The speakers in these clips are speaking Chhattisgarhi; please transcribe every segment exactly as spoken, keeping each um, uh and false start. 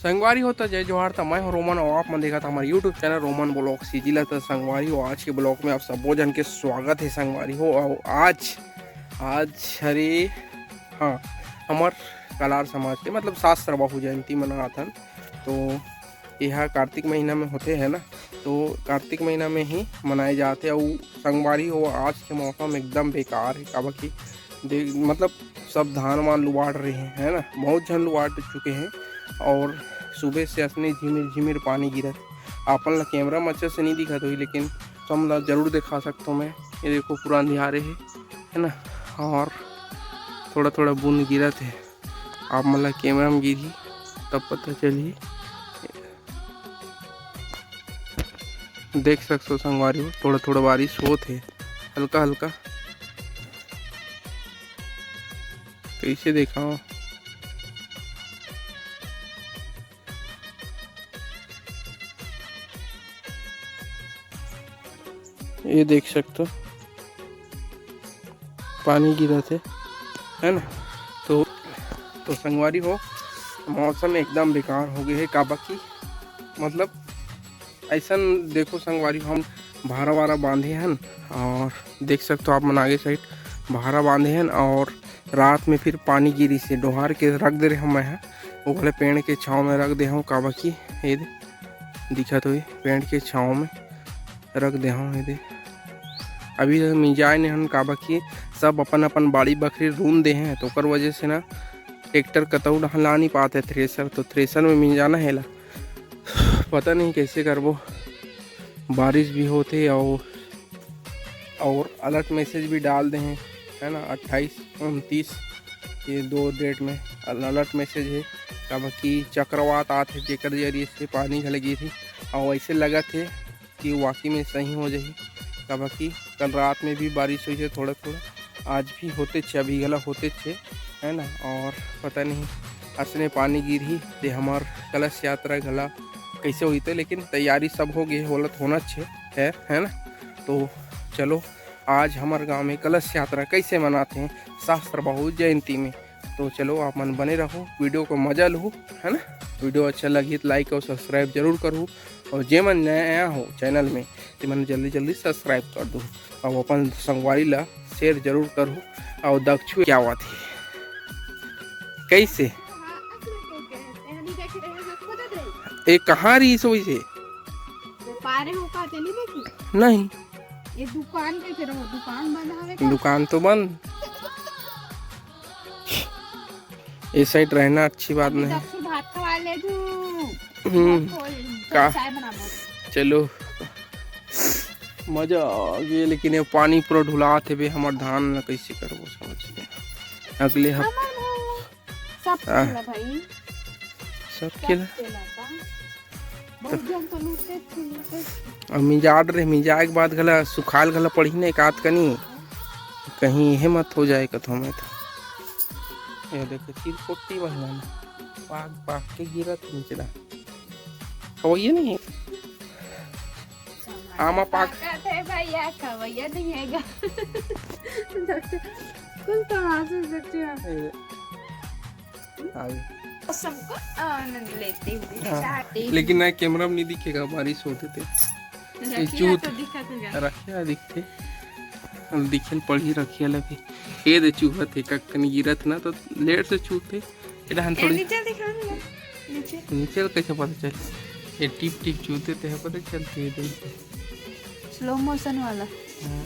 संगवारी हो, त जय जोहार। त मैं हूं रोमन, अउ आप मन देखत हमारे YouTube channel Roman blog CG ला। त संगवारी हो, आज के ब्लॉग में आप सबो झन के स्वागत है संगवारी हो। अउ आज, आज हरे, हाँ, हमर कलार समाज के मतलब शास्त्र बाहु जयंती मनात हन। तो यह कार्तिक महीना में होते है ना, तो कार्तिक महीना में ही मनाए जाते। अउ संगवारी हो, आज के मौसम एकदम बेकार है, काबर कि दे मतलब सब धान वान लुवाड़ रहे हैं, है ना, बहुत झन लुवाड़ चुके हैं। और सुबह से असने झिमिर झिमिर पानी गिरत। आपन ला कैमरा में अच्छा से नहीं दिखत होही, लेकिन तुम ला जरूर दिखा सकता हूँ मैं। ये देखो, पूरा अंधियारे है, है ना, और थोड़ा थोड़ा बूंद गिरत है। आप मन ला कैमरा में गिरही, तब पता चलही। देख सकते हो संगवारी हो, थोड़ा थोड़ा बारिश होत है, हल्का हल्का। कैसे देखा हो? ये देख सकते हो, पानी गिरत है, है ना। तो, तो संगवारी हो, मौसम एकदम बेकार हो गए है, काबर कि मतलब ऐसन देखो संगवारी, हम भारा वारा बांधे हन और देख सकते हो आप मन आगे साइड भारा बांधे हन और रात में फिर पानी गिरी से डोहार के रख दे रहे हम, मैं ह। वो वाले पेड़ के छाँव में रख दे हूँ, काबर कि ये दे, दिखत होही, पेड़ के छाँव में रख दे हूँ ये दे। अभी तक मिंजाए नहीं हन, काबर कि सब अपन अपन बाड़ी बखरी रूंद दे हैं, तो ओकर वजह से ना ट्रैक्टर कतहु डहन ला नहीं पाते थ्रेसर, तो थ्रेसर में मिंजाना है ला। पता नहीं कैसे करबो, बारिश भी होते और, और अलर्ट मैसेज भी डाल दे हैं, है ना, अट्ठाईस उनतीस, ये दो डेट में अलर्ट मैसेज है, काबर कि चक्रवात आत है, जेकर जरिए से पानी घला गिरही। और ऐसे लगत है कि वाकई में सही हो जाही, काबर कि कल रात में भी बारिश हुई है थोड़ा थोड़ा, आज भी होते छे, अभी घला होते छे, है ना। और पता नहीं असने पानी गिरही ते हमार कलश यात्रा घला कैसे होते, लेकिन तैयारी सब हो गई, बोलत होना छे, है, है ना। तो चलो, आज हमार गांव में कलश यात्रा कैसे मनाते हैं शास्त्र बाहु जयंती में। तो चलो, आप मन बने रहो, वीडियो को मजा लो, है ना। वीडियो अच्छा लगी तो लाइक और सब्सक्राइब जरूर करो, और जे मन नया आया हो चैनल में, ते मन जल्दी जल्दी सब्सक्राइब कर दो, और अपन संगवारी ला शेयर जरूर करो। और दक्षु क्या बात है, कैसे? ए, कहाँ रही सो इसे? पारे हो का, ते नहीं देखी? नहीं। ये दुकान कैसे रहो? दुकान बंद हवे का? दुकान तो बंद। इस साइड रहना अच्छी बात अभी नहीं। दक्षु भात खवा ले जू। हम्म। भात खवा ले जू। का? चाय बनाबो। चलो, मजा आ गया, लेकिन ये पानी पूरा ढुलात हे बे, हमर धान ला कैसे करबो, समझ में। अगले हफ्ते हमर भाई, सब आ। खेला भाई। सब सब खेला। खेला का? बहुत जन तो लूटे थे, लूटे थे। अब मिंजाड़ रहे, मिंजाए के बाद घला सुखाल घला पड़ही ना एक आध कनी, कहीं यह मत हो जाए कथो मैं तो। ये देखो, चिरपोटी बहना ना, पाक पाक के गिरत निचला। खवैया नहीं है। आमा पाक। ताकत है भैया, खवैया नहीं है गा। कुछ तो हासिल सकते हैं। ये आ गई। मौसम को आनंद लेते हुए हाँ। चाहते हैं। लेकिन ना, कैमरा में नहीं दिखेगा, बारिश होते थे। रखिया चूत। तो दिखा तुझे। रखिया दिखते। अब दिखन पड़ी रखिया लगे। ये दे चूहत है, कक्कन गिरत ना तो लेट से चूहते। ये रहन ए, थोड़ी। नीचे दिखा ना, नीचे। नीचे कैसे पता चल? ये टिप टिप चूहते ते पता चलते है दिन। स्लो मोशन वाला। हाँ।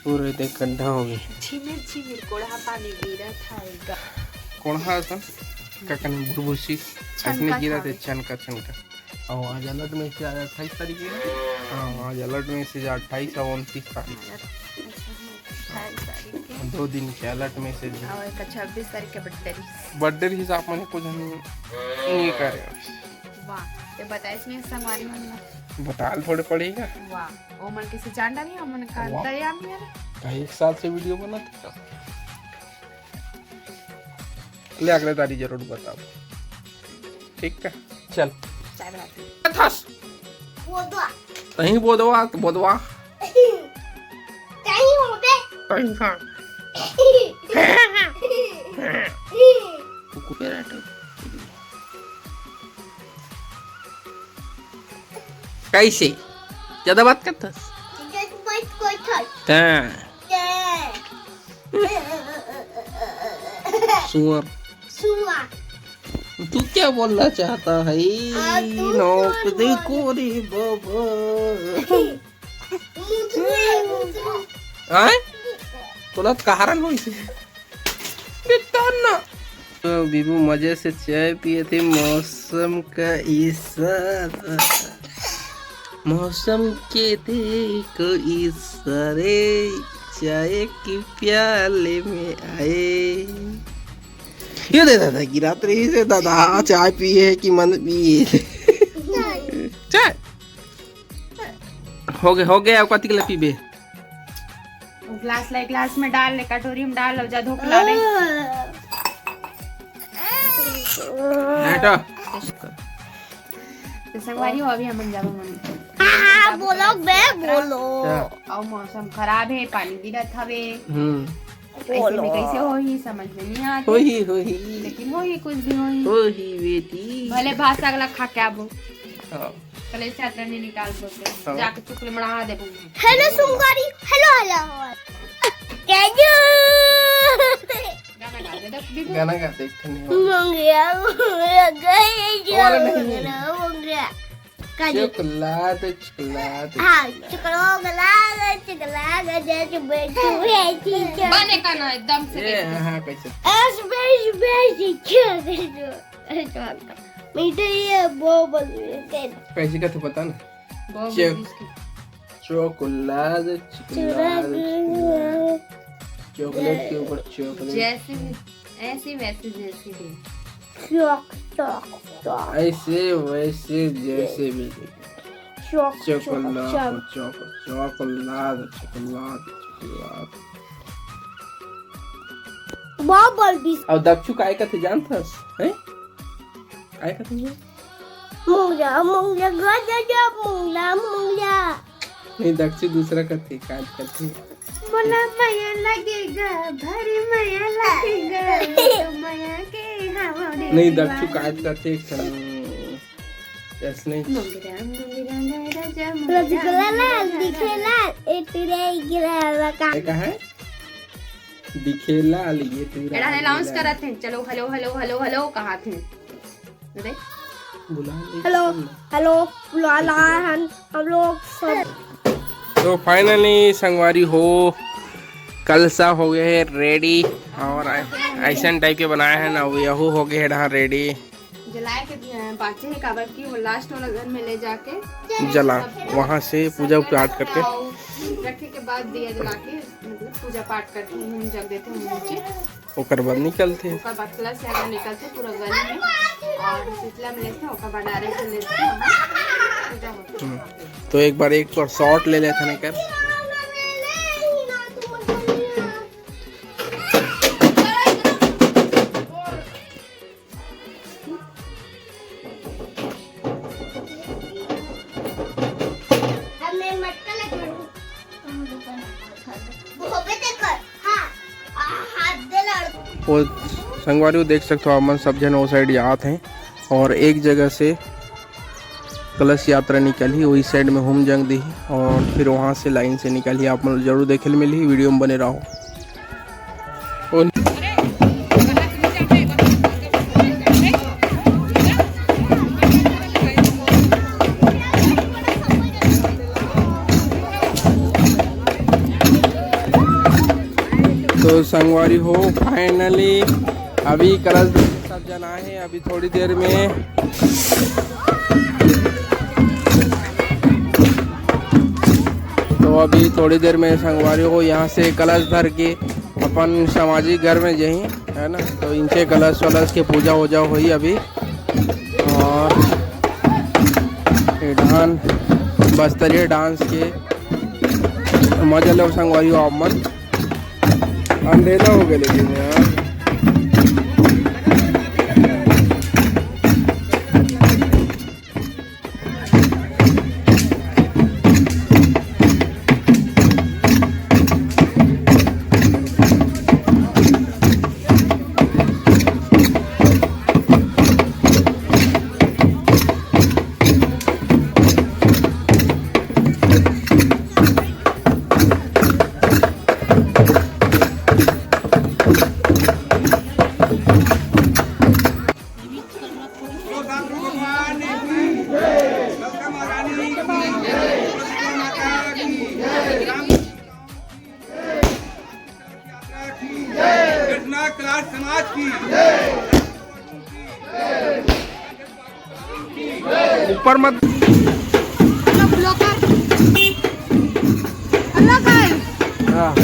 पूरे देख गड्ढा हो गया। झिमिर झिमिर कोढ़ा पानी गिरा था। कोढ़ा सा, कक्कन भुरभुसी, छनका ऐसने गिरा था थे भी। छनका छनका। और आज अलर्ट मैसेज आ अट्ठाईस तारीख है। हाँ, आज अलर्ट मैसेज अट्ठाईस और उनतीस तारीख। अच्छा, हाँ, अट्ठाईस तारीख के। दो दिन के अलर्ट मैसेज है। और एक छब्बीस तारीख के बर्थडे रही। बर्थडे रही, आप मने कुछ हम नहीं करे। वाह, ये बताइस नहीं संगवारी मन ला। बताल थोड़े पड़ेगा। वाह, वो मन किसी जान डाली, हम मन का वाह। तैयार नहीं है ना। कहीं एक साल से वीडियो बना था। ले अगले तारीख जरूर बताओ। ठीक है, चल। चाय बनाते हैं। थस। बोदवा। कहीं बोदवा, बोदवा। कहीं हो बे। कहीं का। कुकुर के रहते। कैसे? ज्यादा बात करथस? त सुअर। तू क्या बोलना चाहता है? नौक देखो रे बाबा। आय? तोला कारण होइस हे। तो बीबू मजे से चाय पिए थे, मौसम का इशारा, मौसम के देखो इशारे, चाय के प्याले में आए। ये दे दादा, गिरात रहिस हे दादा, चाय पिए कि मन पिए? चाय। हो गए, हो गए, अब कतिक ले पीबे? गिलास ले, गिलास में डाल ले, कटोरी में डाल, अब जा धो के लाबे। हटो। तो संगवारी हो, अभी हमन जाबो मन। हाँ, बोलो बे, बोलो। क्या? अउ मौसम खराब हे, पानी गिरत हवे। हम्म। ऐसे में कैसे होही, समझ में नहीं आत हे। होही, होही। लेकिन होही, कुछ भी होही। होही बेटी। भले भात साग ला खा के आबो। हाँ। कलेश यात्रा नहीं निकाल बोलते। हाँ। जाके चुकले मड़ा देबो। हेलो संगवारी, हेलो, हेलो। कैसे? गाना गा दे, दस बीघा। गाना गा दे, एक ठन नहीं हो। मंगया, मंगया, गए वो वाला नहीं। मंगया। काजू। चॉकलेट, चॉकलेट, हाँ, चॉकलेट। चॉकलेट, चॉकलेट, जैसे बैठी हुई है, ठीक है। बने का ना एकदम से ये, कैसे? हाँ, हाँ, कैसे? ऐसे बैठ, बैठ, क्या कर दो? ऐसे बात कर। मीठे ये वो बोल रहे थे। कैसे का तो पता ना। बहुत चेक। बिस्किट। चॉकलेट, चुरा चॉकलेट, गया। चॉकलेट के ऊपर चॉकलेट। जैसे भी, ऐसे वैसे जैसे भी। Chalk, chalk, chalk. ऐसे वैसे जैसे भी। Chalk, chalk, chocolate, chalk. Chalk, chocolate, chocolate, chocolate. बहुत बड़ बिस्किट। अब दक्षु काय कथे जानथस, हैं? काय कथे? मुंगला, मुंगला, गजा, जा, मुंगला, मुंगला। नहीं, दक्षु दूसरा कथे, काय कथे? मोला मया लगेगा, भारी मया लगेगा, तो मया के हवा रे नहीं, दक्षु दीवानी। काय कथे, एक ठन, ऐसने। मुंगरा, मुंगरा, गजा, मुंगरा, रसगुल्ला लाल, मुंगरा, दिखे लाल, ए टुरे गिरा लगा। ये का है? दिखेला लिए तेरा एड़ा announce दिखेला। करत हे, चलो, हेलो, हेलो, हेलो, हेलो, कहाँ थे? अरे? बुला ले। हेलो, हेलो, बुला ला हन हम लोग सब। तो finally संगवारी हो, कलसा हो गए हे ready और ऐ-, ऐसन type के बनाए हे ना, वो यहू हो गए हे डहा ready। जलाए के, अ, बाचे हे, काबर कि वो last वाला घर में ले जाके जला, सब वहाँ से पूजा पाठ करके। रखे के बाद दिया जला के, मतलब, पूजा पाठ करके हूम जग देथे, हूम नीचे। ओकर बाद निकलथे। ओकर बाद कलश यात्रा निकलथे पूरा गली में, और शीतला में लेथे, ओकर बाद direct लेथे, वहाँ पूजा होथे। हम्म। तो एक बार, एक बार shot ले लेथे ना कर। वो संगवारी हो, देख सकथो आप मन, सब झन वो side जात हे और एक जगह से कलश यात्रा निकलही, वही side में हूम जंग दिही और फिर वहाँ से line से निकलही। आप मन जरूर देखे ल मिलही, video में बने रहो। तो संगवारी हो, finally अभी कलश सब जन आए हैं, अभी थोड़ी देर में, तो अभी थोड़ी देर में संगवारी हो यहाँ से कलश धर के अपन सामाजिक घर में जही, है ना, तो इनके कलश वलश के पूजा वूजा होही अभी। और ये डांस, बस्तरिया डांस के मजा लो संगवारी हो आप मन। अंधेरा हो गया लेकिन यार। भगवान की, गंगा महारानी की, माता की, राम घटना क्लास समाज की। ऊपर मत। हाँ।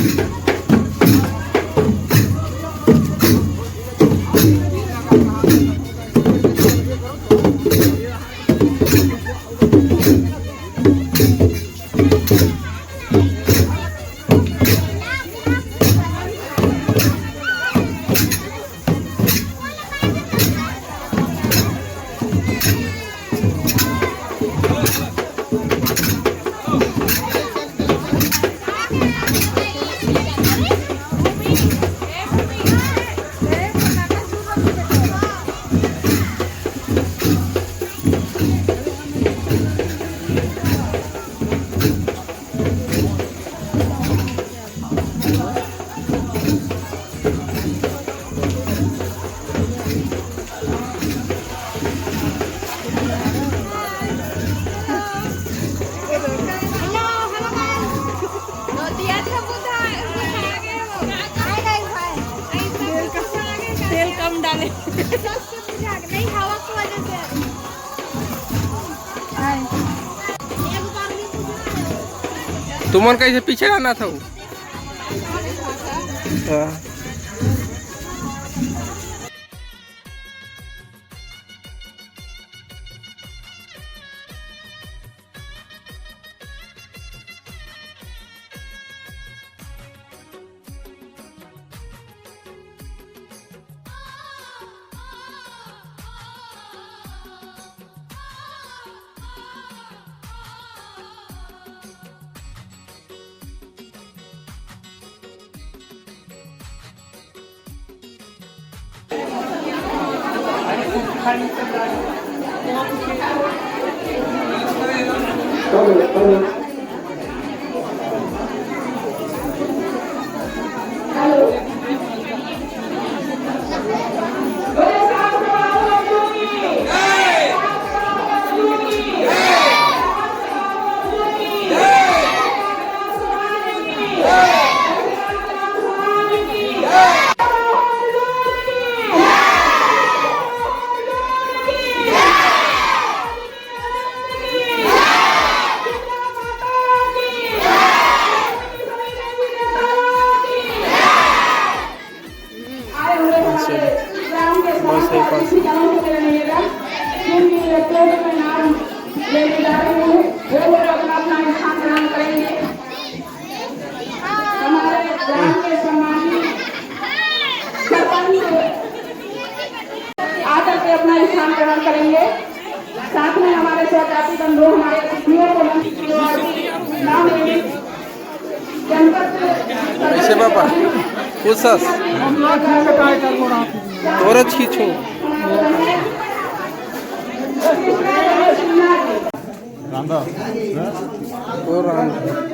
तेल कम डाले। तुमन कैसे पीछे रहना था वो? हाँ। बस है पास। हमारे ग्राम के सम्मानित सरपंच आकर के अपना स्थान ग्रहण करेंगे। साथ में हमारे सहजाति बंधु, हमारे अतिथियों को मंच की ओर से नाम लेने जनपद कैसे बाबा? खुश हस? तोरे छीछो। रांधा। ओ रांधा।